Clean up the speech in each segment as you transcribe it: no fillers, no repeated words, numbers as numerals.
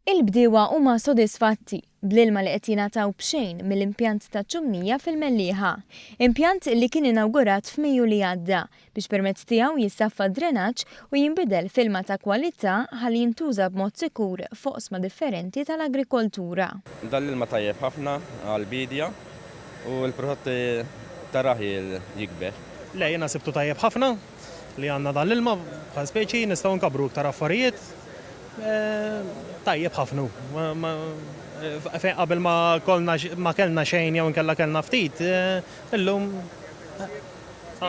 Il-bdiewa huma sodisfatti bl-ilma li qed jingħataw b'xejn mill-impjant taċ-Ċumnija fil-Mellieħa. Impjant li kien inawgurat f'Mejju li għadda biex permezz tiegħu jissaffa d-drenaġġ u jinbidel f'ilma ta' kwalità ħalli jintuża b'mod sikur f'oqsma differenti tal-agrikoltura. Dan l-ilma tajjeb ħafna għall-biedja u l-prodotti tarah jikber. Le, jiena sibtu tajjeb ħafna li għandna dan l-ilma bħal speċi nistgħu nkabbru iktar affarijiet. Tajjeb ħafna hu. Fejn qabel ma kollna ma kellna xejn jew inkella kellna ftit, illum.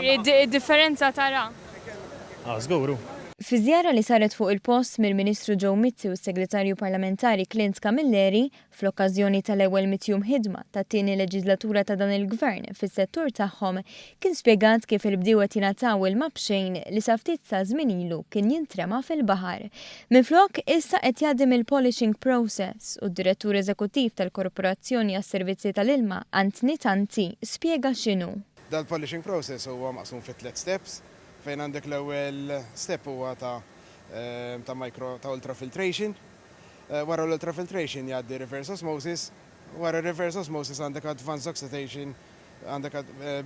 Id-differenza tara? Ah, żgur hu. Fi żjara li saret fuq il-post mill-Ministru Joe Mizzi u s-Segretarju Parlamentari Clint Camilleri, Fl-okkażjoni tal-ewwel mitjum ħidma tat-tieni leġiżlatura ta' dan il-Gvern fis-settur tagħhom, kien spjegat kif il-bdiewa qed jingħataw ilma b'xejn li sa ftit ta' żmien ilu kien jintrema fil-baħar. Minflok, issa qed jgħaddi mill-polishing process u d-Direttur Eżekuttiv tal-Korporazzjoni għas-Servizzi tal-Ilma, Anthony Tanti, spjega x'inhu. Dal-polishing process huwa maqsum fi tliet steps, fejn għandek l-ewwel step huwa ta' ta' micro ta' ultrafiltration, Wara l-ultrafiltration jgħaddi reverse osmosis, wara reverse osmosis għandek advanced oxidation, għandek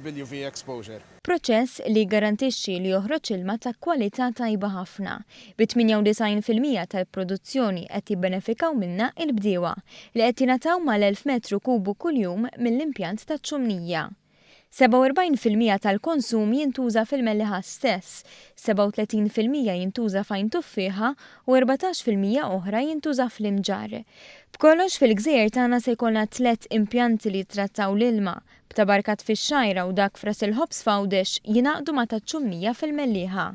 bil-UV exposure. Proċess li jiggarantixxi li joħroġ ilma ta' kwalità tajba ħafna, bi 98% tal-produzzjoni qed jibbenefikaw minnha il-bdiewa, li qed jingħataw mal-1,000 metru kubu kuljum mill-impjant taċ-Ċumnija. 47% tal-konsum jintuża fil-Mellieħa stess, 37% jintuża f'Għajn Tuffieħa u 14% oħra jintuża fl-Imġarr. B'kollox fil-gżejjer tagħna se jkollna tlett impjanti li jittrattaw l-ilma, b'Ta' Barkat fix-Xgħajra u dak f'Ras il-Ħobż f'Għawdex jingħaqdu ma' taċ-Ċumnija fil-Mellieħa.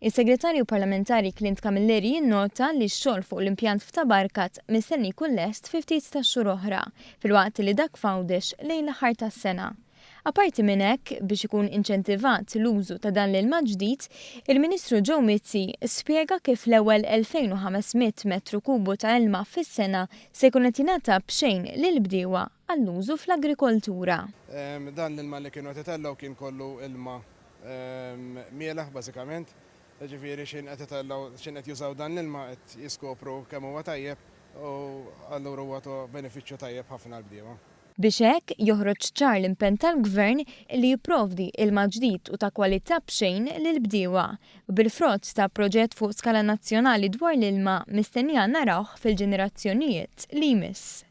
Is-Segretarju Parlamentari Clint Camilleri jinnota li x-xogħol fuq l-impjant f'Ta' Barkat mistenni jkun lest fi ftit tax-xhur oħra, filwaqt li dak f'Għawdex lejn l-aħħar tas-sena. Apparti minn hekk, biex ikun inċentivat l-użu ta' dan l-ilma ġdid, il-Ministru Joe Mizzi spjega kif l-ewwel 2,500 metru kubu ta' ilma fis-sena se jkun qed jingħata b'xejn lill-bdiewa għall-użu fl-agrikoltura. Dan l-ilma li kienu qed itellgħu kien kollu ilma mielaħ bażikament. Jiġifieri x'ħin qed itellgħu, x'ħin qed jużaw dan l-ilma qed jiskopru kemm huwa tajjeb u allura huwa ta' benefiċċju tajjeb ħafna għall-bdiewa. Biex hekk joħroġ ċar l-impenn tal-Gvern li jipprovdi ilma ġdid u ta' kwalità b'xejn lill-bdiewa, bil-frott ta' proġett fuq skala nazzjonali dwar l-ilma mistennija narawh fil-ġenerazzjonijiet li jmiss.